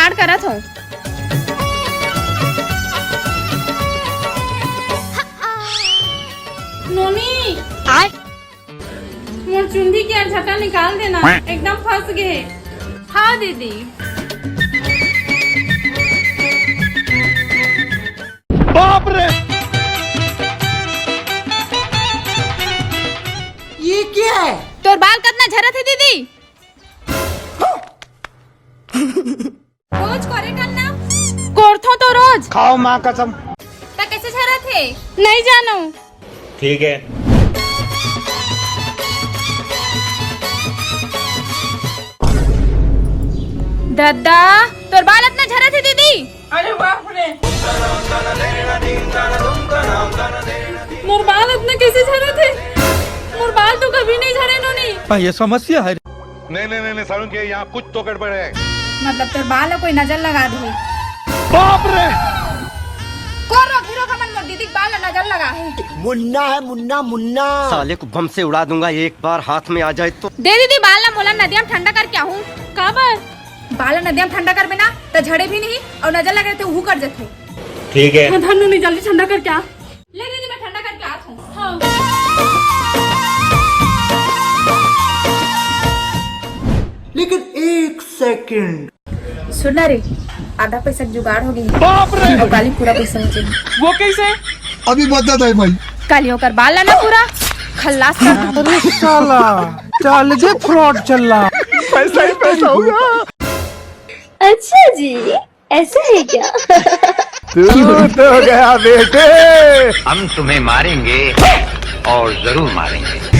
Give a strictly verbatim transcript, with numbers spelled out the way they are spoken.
Start करत हूँ। नोनी, आय। मोर चुंदी के अरझटा निकाल देना, एकदम फंस गे। हाँ दीदी। बाप रे! ये क्या है? तोर बाल कतना झरत हे दीदी? रोज करे करना? करथो तो रोज। खाओ माँ कसम। त कैसे झरत हे? नहीं जानो। ठीक है। दादा, तोर बाल अतना झरत हे दीदी। अरे बाप रे। मोर बाल अतना कैसे झरत हे? मोर बाल तो कभी नहीं झरे नोनी। हाँ, ये समस्या है। नहीं नहीं नहीं नहीं, सारुण के यहाँ कुछ तो गड़बड़ है। मतलब तोर बाल ला कोई नजर लगा दे। बाप रे। कोन रोगही रोग हमन मोर दीदी के बाल ला नजर लगा हे। मुन्ना है, मुन्ना, मुन्ना। साले को बम से उड़ा दूंगा, एक बार हाथ में आ जाए तो। दे दीदी, बाल ला मोला नदिया में ठंडा करके आहूं। काबर? बाल ला नदिया में ठंडा करबे ना, त झड़े भी नहीं अउ नजर लगे रहिथे, उहू कट जथे। ठीक है। हाँ, धन नोनी, जल्दी ठंडा करके आ। ले दीदी, मैं ठंडा करके आत हूँ। हाँ। लेकिन एक सेकंड। सुन ना रे, आधा पैसा के जुगाड़ हो गई। बाप रे! अउ काली पूरा पैसा हो जाही। वो कैसे? अभी बताता है भाई। काली ओकर बाल लाना पूरा खल्लास कर दूंगी। अरे साला, चल जे फ्रॉड चल रहा। पैसा ही पैसा होगा। अच्छा जी, ऐसा है क्या? तू तो गया बेटे। हम तुम्हें मारेंगे और जरूर मारेंगे।